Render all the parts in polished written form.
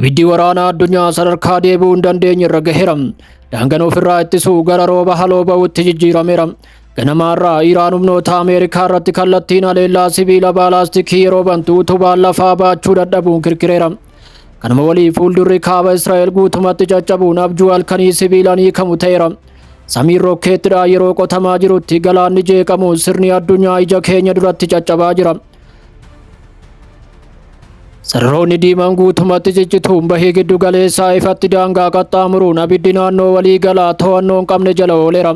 Ibiddi waraanaa addunyaa sadarkaa deebi'uu hin dandeenye irra gaheera. Daangaan ofirraa ittisuu gara rooba haloo ba'utti jijjiirameera. Ganamaarraa Iraan humnoota Ameerikaa irratti kallattiin haleellaa sibiila baalaastikii yeroo bantu utubaan lafaa baachuu dadhabuun kirkireera. Kanuma waliin fuuldurri kaaba Israa'el guutumatti caccabuun abjuu halkanii sibiilaan hiikamu ta'eera. Samiin rokkeettidhaa yeroo qotamaa jirutti galaanni jeeqamuun sirni addunyaa ija keenya duratti caccabaa jira. Sararoonni diimaan guutumatti ciccituun bahii giddu galeessaa ifatti daangaa qaxxaamuruun abiddi naannoo walii galaa to'annoo hin qabne jala ooleera.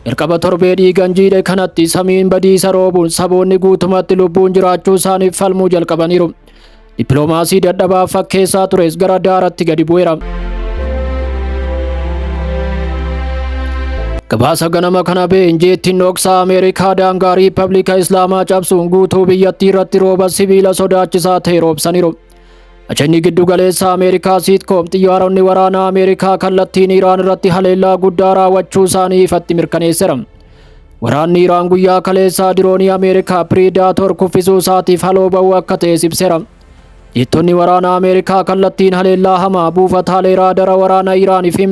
Jalqaba torbee dhiigan jiidhe kanatti samiin badiisa roobuun saboonni guutumatti lubbuun jiraachuu isaaniif falmuu jalqabaniiru. Dippiloomaasii dadhabaa fakkeessaa tures gara daaratti gadi bu'eera. Gabaasa ganama kana ba'een jeettiin dhoksaa Ameerikaa daangaa Riippablika Islaamaa cabsuun guutuu biyyattii irratti rooba sibiila sodaachisaa ta'e roobsaniiru. Ajajni giddu galeessa Ameerikaa Siitkoom xiyyaaronni waraanaa Ameerikaa kallattiin Iraan irratti haleellaa guddaa raawwachuu isaanii ifatti mirkaneesseera. Waraanni Iraan guyyaa kaleessaa diroonii Ameerikaa Piriidaatoor kuffisuu isaatiif haloo ba'uu akka ta'e ibseera. Jeettonni waraanaa Ameerikaa kallattiin haleellaa hamaa buufataalee raadara waraana Iraanii fi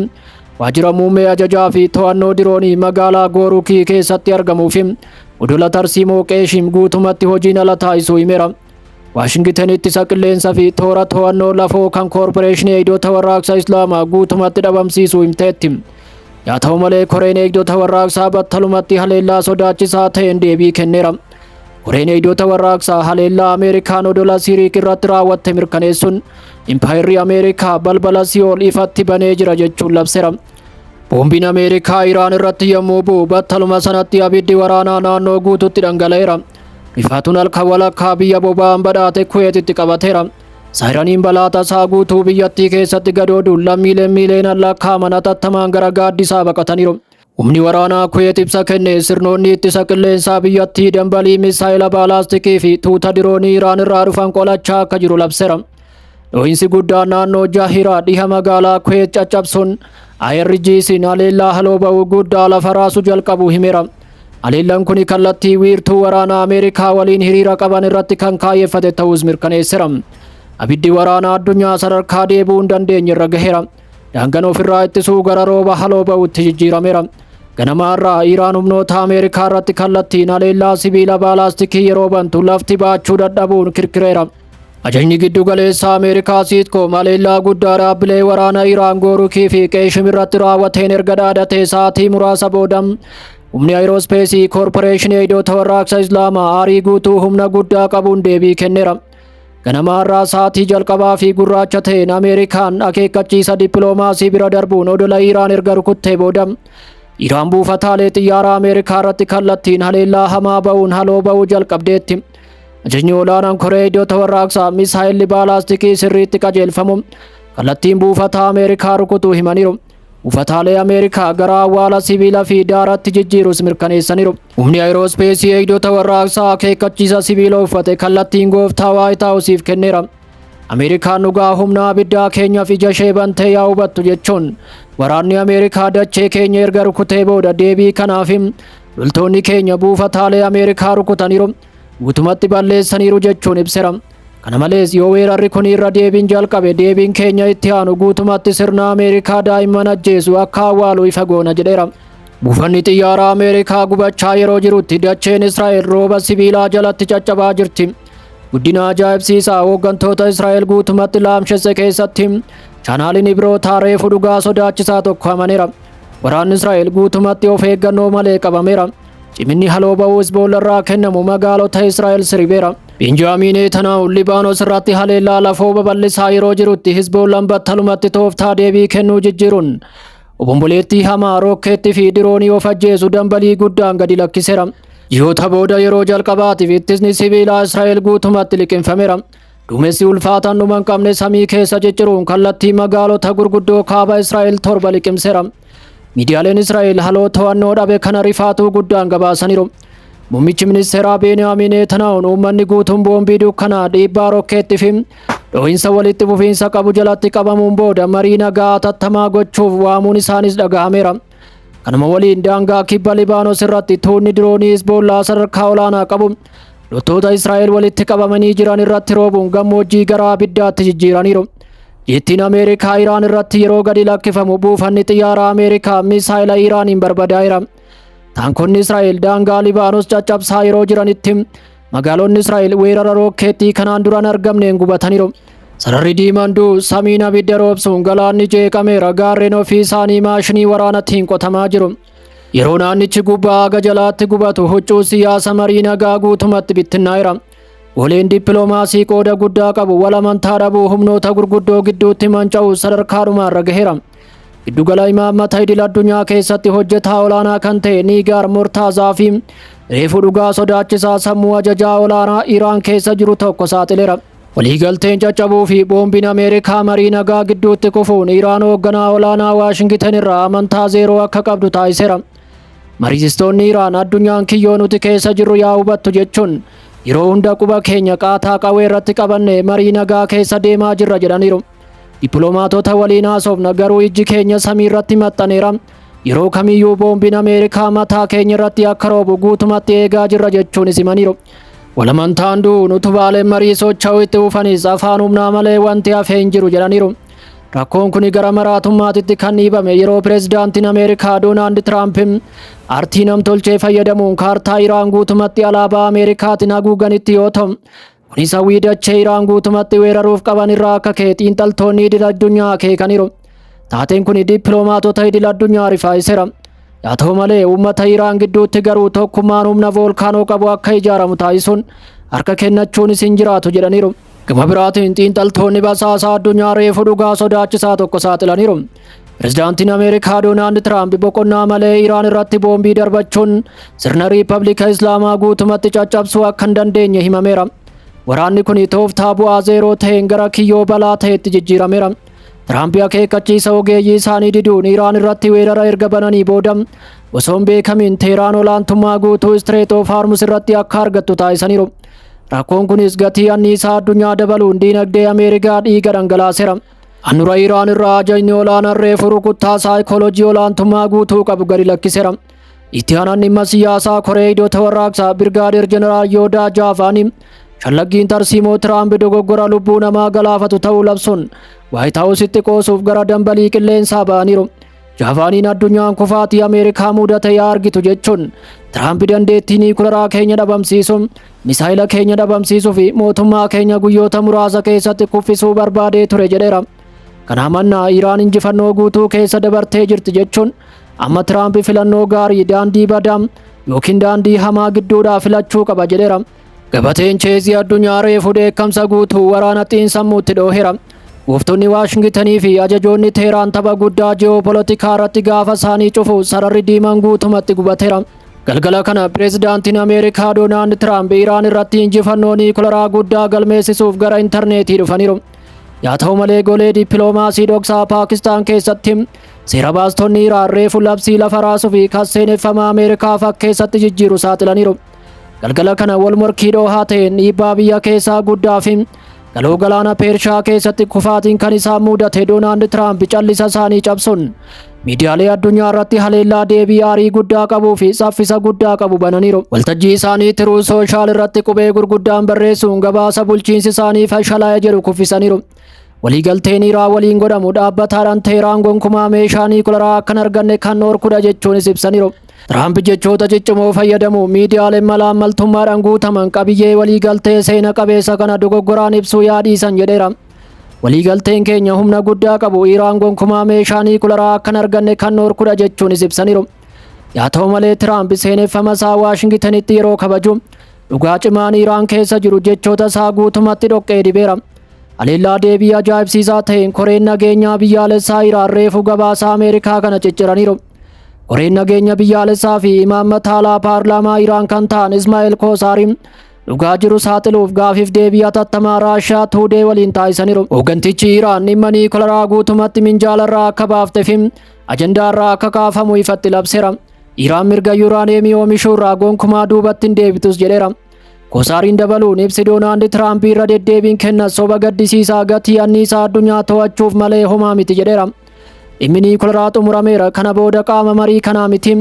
waajjira muummee ajajaa fi to'annoo diroonii magaalaa Goorukii keessatti argamuu fi odola tarsiimoo Qeeshim guutumatti hojiin ala taasisuu himeera. Waashingiten ittisa qilleensa fi toora to'annoo lafoo kan koorporeeshinii eegdota warraaqsa Islaamaa guutumatti dhabamsiisuu himteetti. Yaa ta'u malee, koreen eegdota warraaqsaa battalumatti haleellaa sodaachisaa ta'een deebii kenneera. Koreen eegdota warraaqsaa haleellaa Ameerikaan odola Siriik irratti raawwatte mirkaneessuun impaayirri Ameerikaa balbala Si'ool ifatti banee jira jechuun labseera. Boombiin Ameerikaa Iraan irratti yommuu bu'u battaluma sanatti abiddi waraanaa naannoo guututti dhangala'eera. Rifaatuun halkan walakkaa biyya boba'aan badhaate Kuweetitti qabateera. Saayiraniin balaa tasaa guutuu biyyattii keessatti gadooduun lammiileen miiliyoonaan lakkaa'aman hatattamaan gara gaaddisaa baqataniiru. Humni waraanaa Kuweet ibsa kenne sirnoonni ittisa qilleensaa biyyattii dambalii misaayila baalaastikii fi tuuta diroonii Iraan irraa dhufan qolachaa akka jiru labseera. Dho'iinsi guddaan naannoo Jahiraa dhiha magaalaa Kuweet caccabsuun IRGC'n haleellaa haloo ba'uu guddaa lafa raasu jalqabu himeera. Haleellaan kun kallattii wiirtuu waraanaa Ameerikaa waliin hiriira qaban irratti kan kaayyeffate ta'us mirkaneesseera. Abiddi waraanaa addunyaa sadarkaa deebi'uu hin dandeenye irra gaheera. Daangaan ofirraa ittisuu gara rooba haloo ba'utti jijjiirameera. Ganamaarraa Iraan humnoota Ameerikaa irratti kallattiin haleellaa sibiila baalaastikii yeroo bantu lafti baachuu dadhabuun kirkireera. Ajajni giddu galeessa Ameerikaa Siitkoom haleellaa guddaa dhaabbilee waraana Iraan Goorukii fi Qeeshim irratti raawwateen erga dhaadatee sa'aatii muraasa booda humni aayirospeesii koorporeeshinii eegdota warraaqsa Islaamaa aarii guutuu humna guddaa qabuun deebii kenneera. Ganamaarraa sa'aatii jalqabaa fi gurraacha ta'een Ameerikaan akeekkachiisa dippiloomaasii bira darbuun odola Iraan erga rukuttee booda Iraan buufataalee xiyyaara Ameerikaa irratti kallattiin haleellaa hamaa ba'uun haloo ba'uu jalqabdeetti. Ajajni olaanaan koree eegdota warraaqsaa misaayilli baalaastikii sirriitti qajeelfamu kallattiin buufata Ameerikaa rukutuu himaniiru. Buufataalee Ameerikaa gara awwaala sibiila fi daaratti jijjiirus mirkaneessaniiru. Humni aayirospeesii eegdota warraaqsaa akeekkachiisa sibiila uffate kallattiin gooftaa Waayit Haawusiif kenneera. Ameerikaan dhugaa humna abiddaa keenyaaf ija ishee bantee yaa hubattu jechuun waraanni Ameerikaa dachee keenya erga rukutee booda deebii kanaaf loltoonni keenya buufataalee Ameerikaa rukutaniiru. Guutumatti balleessaniiru jechuun ibseera. Kana malees, yoo weerarri kun irra deebiin jalqabe, deebiin keenya itti aanu guutumatti sirna Ameerikaa daa'imman ajjeesu akka awwaalu ifa goona jedheera. Buufanni xiyyaara Ameerikaa gubachaa yeroo jirutti dacheen Israa'el rooba sibiilaa jalatti caccabaa jirti. Guddina ajaa'ibsiisaa hooggantoota Israa'el guutumatti laamshesse keessatti chaanaaliin Ibrootaa reefu dhugaa sodaachisaa tokko amaneera. Waraanni Israa'el guutumatti of eeggannoo malee qabameera. Ciminni haloo ba'uu Hizboolla irraa kennamu magaalota Israa'el sirbeera. Benjaamiin Netanyahu Libaanos irratti haleellaa lafoo babal'isaa yeroo jirutti Hizboollaan battalumatti tooftaa deebii kennuu jijjiiruun obomboleettii hamaa, rokkeettii fi diroonii of ajjeesu dambalii guddaan gadi lakkiseera. Ji'oota booda yeroo jalqabaatiif ittisni sibiilaa Israa'el guutumatti liqimfameera. Duumessi ulfaataan dhuma hin qabne samii keessa cicciruun kallattii magaalota gurguddoo kaaba Israa'el 7 liqimseera. Miidiyaaleen Israa'el haloo to'annoo dhabe kana rifaatuu guddaan gabaasaniiru. Muummichi ministeeraa Beeniyaamin Netanyahuun uummanni guutuun boombii dukkanaa, dhiibbaa rokkeettii fi dho'iinsa walitti fufiinsa qabu jalatti qabamuun booda marii nagaa hatattamaa gochuuf waamuun isaanis dhagahameera. Kanuma waliin daangaa kibba Libaanos irratti tuunni diroonii Hizboollaa sadarkaa olaanaa qabu loltoota Israa'el walitti qabamanii jiran irratti roobuun gammoojjii gara abiddaatti jijjiiraniiru. Jettiin Ameerikaa Iraan irratti yeroo gadi lakkifamu buufanni xiyyaara Ameerikaa misaayila Iraaniin barbadaa'eera. Taankonni Israa'el daangaa Libaanos caccabsaa yeroo jiranitti magaalonni Israa'el weerara rookeettii kanaan dura hin argamneen gubataniiru. Sararri diimaan du'u samiin abidda roobsuun galaanni jeeqameera, gaarreen ofii isaanii maashinii waraanaatiin qotamaa jiru. Yeroo naannichi gubbaa haga jalaatti gubatu huccuu siyaasa marii nagaa guutumatti bittinnaa'eera. Goleen dippiloomaasii qooda guddaa qabu wal amantaa dhabuu humnoota gurguddoo gidduutti manca'u sadarkaadhumaarra gaheera. Giddugala imaammata idil addunyaa keessatti hojjetaa olaanaa kan ta'e Niigaar Murtaazaa fi reefu dhugaa sodaachisaa sammuu ajajaa olaanaa Iraan keessa jiru tokko saaxileera. Waliigalteen caccabuu fi boombiin Ameerikaa marii nagaa gidduutti kufuun Iraan hoogganaa olaanaa Waashingiten irraa amantaa zeeroo akka qabdu taasiseera. Mariisistoonni Iraan addunyaan kiyyoo nuti keessa jirru yaa hubattu jechuun yeroo hunda quba keenya qaataa qawwee irratti qabanne marii nagaa keessa deemaa jirra jedhaniiru. Dippiloomaatota waliin haasofna, garuu ijji keenya samii irratti maxxaneera. Yeroo kamiyyuu boombiin Ameerikaa mataa keenya irratti akka roobu guutumatti eegaa jirra jechuunis himaniiru. Walamantaan du'uun utubaaleen marii socho'uu itti fufanis afaan humnaa malee wanti hafee hin jiru jedhaniiru. Rakkoon kun gara maraatummaatitti kan dhiibame yeroo pireezidaantiin Ameerikaa Doonaald Tiraamp artii namtolchee fayyadamuun kaartaa Iraan guutumatti alaabaa Ameerikaatiin haguuganitti yoo ta'u, kunis hawwii dachee Iraan guutumatti weeraruuf qaban irraa akka ka'e xiinxaltoonni idil addunyaa akeekaniiru. Taateen kun dippiloomaatota idil addunyaa rifaayiseera. Haa ta'u malee, uummata Iraan gidduutti garuu tokkummaan humna voolkaanoo qabu akka ijaaramu taasisuun harka kennachuunis hin jiraatu jedhaniiru. Gama biraatiin, xiinxaltoonni basaasaa addunyaa reefu dhugaa sodaachisaa tokko saaxilaniiru. Pireezidaantiin Ameerikaa Doonaald Tiraamp boqonnaa malee Iraan irratti boombii darbachuun sirna Riippablika Islaamaa guutumatti caccabsuu akka hin dandeenye himameera. Waraanni kun tooftaa bu'aa zeeroo ta'een gara kiyyoo balaa ta'etti jijjiirameera. Tiraamp akeekkachiisa ogeeyyii isaanii diduun Iraan irratti weerara erga bananii booda osoo hin beekamiin Teeraan olaantummaa guutuu Strait of Hormuz irratti akka argattu taasisaniiru. Rakkoon kunis gatii anniisaa addunyaa dabaluun diinagdee Ameerikaa dhiiga dhangalaaseera. Handhuura Iraan irraa ajajni olaanaan reefu rukuttaa saayikooloojii olaantummaa guutuu qabu gadi lakkiseera. Itti aanaan dhimma siyaasaa Koree Hidhoota Warraaqsaa Birgaadeer Jeneraal Yoodaa Jaafaanii shallaggiin tarsiimoo Tiraamp dogoggora lubbuu namaa galaafatu ta'uu labsuun Waayit Haawusitti qoosuuf gara dambalii qilleensaa ba'aniiru. Jaafaaniin addunyaan kufaatii Ameerikaa mudate yaa argitu jechuun Tiraamp dandeettii niikularaa keenya dhabamsiisuu, misaayila keenya dhabamsiisuu fi mootummaa keenya guyyoota muraasa keessatti kuffisuu barbaadee ture jedheera. Kana mannaa Iraan injifannoo guutuu keessa dabartee jirti jechuun amma Tiraamp filannoo gaarii, daandii badaa yookiin daandii hamaa gidduudhaa filachuu qaba jedheera. Gabateen cheezii addunyaa reefu dheekkamsa guutuu waraana xiinsammuutti dhooheera. Gooftonni Waashingitanii fi ajajoonni Teeraan tapha guddaa ji'oopolitikaa irratti gaafa isaanii cufu sararri diimaan guutumatti gubateera. Galgala kana pireezidaantiin Ameerikaa Doonaald Tiraamp Iraan irratti injifannoo niikularaa guddaa galmeessisuuf gara intarneetii dhufaniiru. Yaa ta'u malee, golee dippiloomaasii dhoksaa Paakistaan keessatti seera baastonni Iraan reefu labsii lafa raasuu fi kan seeneffama Ameerikaa fakkeessatti jijjiiru saaxilaniiru. Galgala kana wal morkii dhoohaa ta'een dhiibbaa biyya keessaa guddaa fi galoo galaana Peershaa keessatti kufaatiin kan isaan mudate Doonaald Tiraamp callisa isaanii cabsuun miidiyaalee addunyaa irratti haleellaa deebii aarii guddaa qabuu fi saffisa guddaa qabu bananiiru. Waltajjii isaanii Truth Social irratti qubee gurguddaan barreessuun gabaasa bulchiinsi isaanii fashalaa'e jedhu kuffisaniiru. Waliigalteen Iraan waliin godhamu dhaabbataadhaan Teeraan gonkumaa meeshaa niikularaa akka hin arganne kan dhorkudha jechuunis ibsaniiru. Tiraamp jechoota ciccimoo fayyadamu miidiyaaleen malaammaltummaadhaan guutaman qabiyyee waliigaltee seena qabeessa kana dogoggoraan ibsuu yaadhiisan jedheera. Waliigalteen keenya humna guddaa qabu Iraan gonkumaa meeshaa niikularaa akka hin arganne kan dhorkudha jechuunis ibsaniiru. Yaa ta'u malee, Tiraamp seeneffama isaa Waashingitanitti yeroo kabaju dhugaa cimaan Iraan keessa jiru jechoota isaa guutumatti dhoqqee dibeera. Haleellaa deebii ajaa'ibsiisaa ta'een koreen nageenyaa biyyaalessaa Iraan reefu gabaasa Ameerikaa kana cicciraniiru. Koreen nageenya biyyaalessaa fi imaammata alaa paarlaamaa Iraan kan ta'an Ismaa'eel Koosaarii dhugaa jiru saaxiluuf gaafiif deebii hatattamaa Raashaa Tuudee waliin taasisaniiru. Hooggantichi Iraan dhimma niikularaa guutumatti minjaalarraa akka baaftee fi ajandaarraa akka kaafamu ifatti labseera. Iraan mirga yuuraaneemii oomishuurraa gonkumaa duubatti hin deebitus jedheera. Kosaariin dabaluun ibsi Doonaald Tiraamp irra deddeebiin kennan soba gaddisiisaa gatii anniisaa addunyaa to'achuuf malee homaa miti jedheera. Dhimmi niikularaa xumurameera, kana booda qaama marii kanaa miti.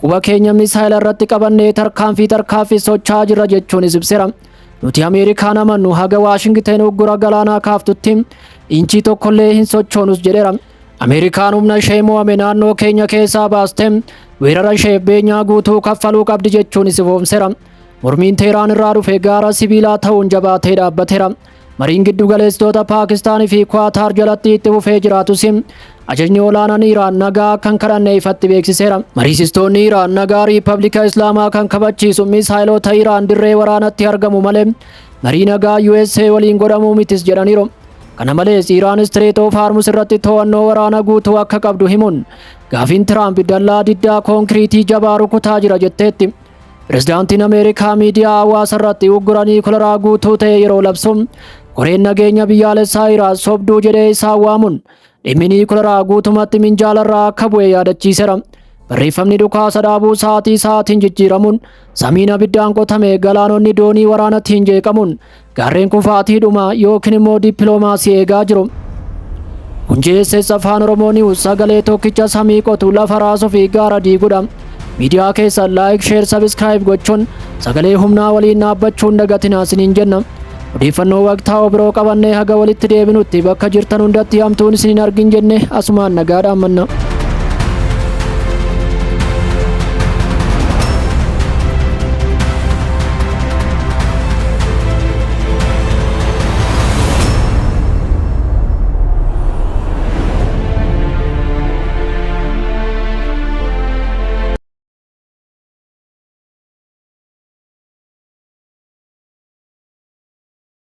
Quba keenya misaayila irratti qabannee tarkaanfii tarkaanfii socho'aa jirra jechuunis ibseera. Nuti Ameerikaan amannu haga Waashingiten uggura galaanaa kaaftutti Inchii tokkollee hin sochoonus jedheera. Ameerikaan humna ishee mo'ame naannoo keenya keessaa baaste weerara isheef beenyaa guutuu kaffaluu qabdi jechuunis ifoomseera. Mormiin Teeraan irraa dhufe gaara sibiilaa ta'uun jabaatee dhaabbateera. Mariin giddu galeessitoota Paakistaanii fi Kuwaataar jalatti itti fufee jiraatus, ajajni olaanaan Iraan nagaa kan kadhanne ifatti beeksiseera. Mariisistoonni Iraan nagaa Riippablika Islaamaa kan kabachiisu misaayilota Iraan dirree waraanatti argamu malee marii nagaa USA waliin godhamuu mitis jedhaniiru. Kana malees, Iraan Strait of Hormuz irratti to'annoo waraana guutuu akka qabdu himuun, gaafiin Tiraamp dallaa diddaa koonkiriitii jabaa rukutaa jira jetteetti. Pirezidaantiin Ameerikaa miidiyaa hawaasa irratti uggura niikularaa guutuu ta'e yeroo labsu, koreen nageenya biyyaalessaa Iraan sobduu jedhee isaan waamuun dhimmi niikularaa guutumatti minjaalarraa akka bu'e yaadachiiseera. Barreeffamni dhukaasa dhaabuu sa'aatii sa'aatiin jijjiiramuun, samiin abiddaan qotame, galaanonni doonii waraanatiin jeeqamuun, gaarreen kufaatii dhuma yookiin immoo dippiloomaasii eegaa jiru. Kun JSS Afaan Oromoo News, sagalee tokkicha samii qotu, lafa raasuu fi gaara diigudha. Miidiyaa keessan like, share, subscribe gochuun sagalee humnaa waliin dhaabbachuun dagatinaa isiniin jenna. Odeeffannoo waqtaa'oo biroo qabannee haga walitti deebinutti, bakka jirtan hundatti hamtuun isin hin argin jenne asumaan nagaa dhaammanna.